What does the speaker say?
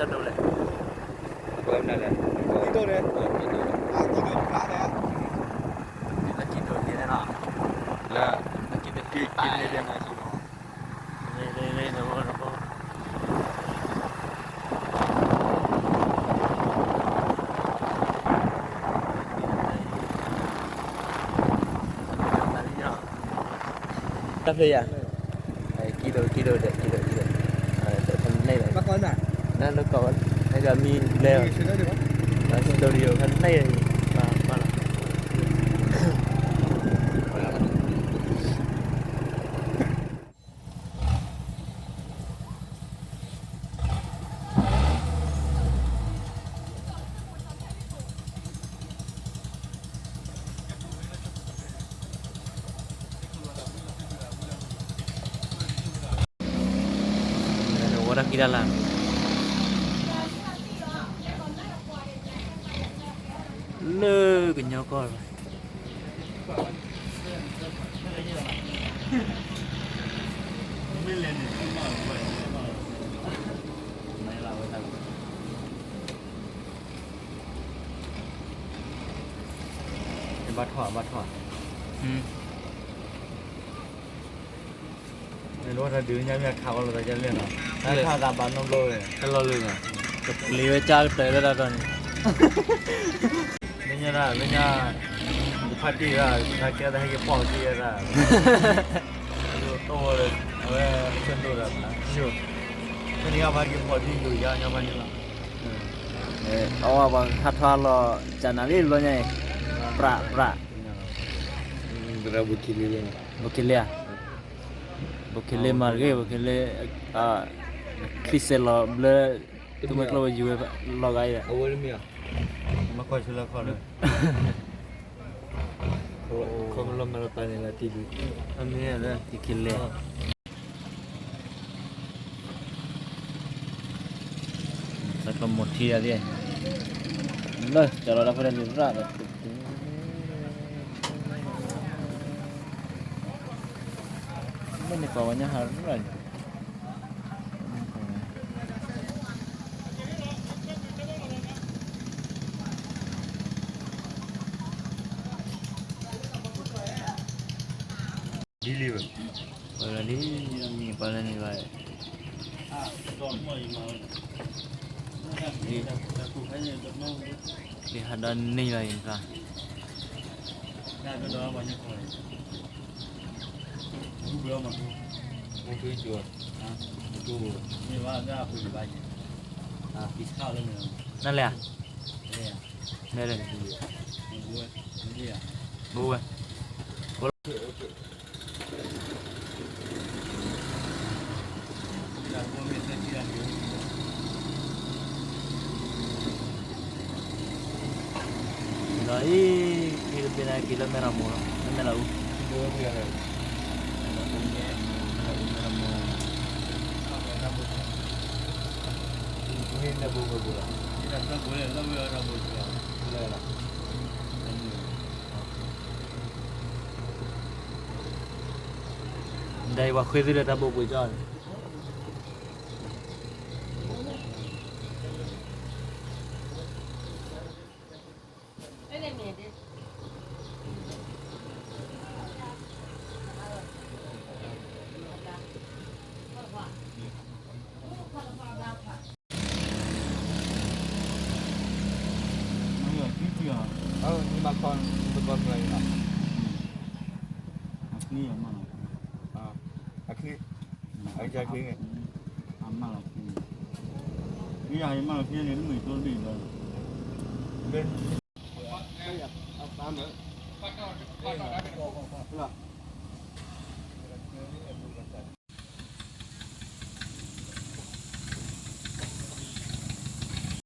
တၢ်ဒိလဲၣ်, ဝဲမနုၤလဲၣ်, ကံဒိၣ်န့ၣ်, ကံဒိၣ်ဖျါန့ၣ်, လၢကံဒိၣ်န့ၣ်နီၤ, လၢ, ကံဒိၣ်န့ၣ်, တၢ်ဖျ့ယၤ, ကံဒိၣ် ကံဒိၣ်ဒီး ကံဒိၣ် ကံဒိၣ်, န့ၣ်လီၤ, နလၢကီၢ်ဝဲ, နကမံၤလဲၤ, studio ခါန့ၣ်, ပၢ်ပၢ်လီၤ. ဝဲဒၣ်ခံဒၣ်လၢ်, လၢကညီကီၢ်လီၤ. ဘၣ်ထီၣ် ဘၣ်ထီၣ်, မ့ၢ်တဒုးညါမ့ၢ်ခးဝဲလီၤတၢ်ကလဲၣ်နီၤ, တၢ်ခးသးဘၣ်နီတဘျီဝဲ, တလီၤလၢာ်နီၤ, ကပျံၤဝဲကၢ်ကတၢၢ်လၢတၢ်တီန့ၣ်, လၢညါဒၣ် လၢညါ, ယဖါတံၢ်ဒၣ် တၢ်ကဲတၢ်ဟဲက့ၤဖီၣ်က့ၤဝဲဒၣ်, တိၢ်ဝဲလၢ, အဝဲဆၢတိၢ်ဒၣ်, ဖဲန့ၣ်ကဘၣ်ဟဲက့ၤဖီၣ်ဒ်ယိာ်ယါညီဖးန့ၣ်လီၤ. အဝဲပှၤဟးထီၣ်လီၤ ကနၤလံဘျီညါအံၤ, ပြး ပြး, ဘိၣ်ခံလ့ဧါ, ဘိၣ်ခံလ့မၤတဂ့ၤ, ဘိၣ်ခံလ့, ချံစဲးလီၤဘျၢ, သုးမုၢ်ကျိၣ်ဝဲယူၤဝဲလီၤဂာ်အံၤ, မၤခီဆူလၢခီလၢ, ခီလီၤမၤလီၤပာ်န့ၣ်လၢတံၢ်ဒု, ဘိၣ်ခံလ့ သးကျိမိၣ်ထံယၤသ့ၣ်, လၢကၠီလီၤတၢ်ဖိတၢ်လံၤရၣ်ဒီး, မ့ၢ်န့ၣ်ပှၤဝဲညါဟးရၣ်န့ၣ်, ဒ်လံ, ပှၤလၢန့ၣ်, ပှၤလၢန့ၣ်ဘၣ်, လံဟးဒီးန့ၢ်လီၤအံၤတၢ်, နလဲၣ်, နလဲၣ်, ဘဝဲ ဒီးအံၤ, က့ၤတဘ့ၣ်န့ၣ်က့ၤလၢမဲၢ်ရမိၢ်လီၤ, လၢမဲၢ်လးအူ, မဲၢ်လးအူ, မဲၢ်ရမိၢ်, ဒီးအံၤပှၤဃ့သုဒီးတၢ်ဘိးဘှံးကၠီန့ၣ် အချံ, အချံ, အချံန့ၣ်, အမၤလီၤချံန့ၣ်, မ့ၢ်ယၤယမၤလီၤချံန့ၣ် တမ့ၢ်တိၢ်တဘ့ၣ်ဘၣ်, လီၤ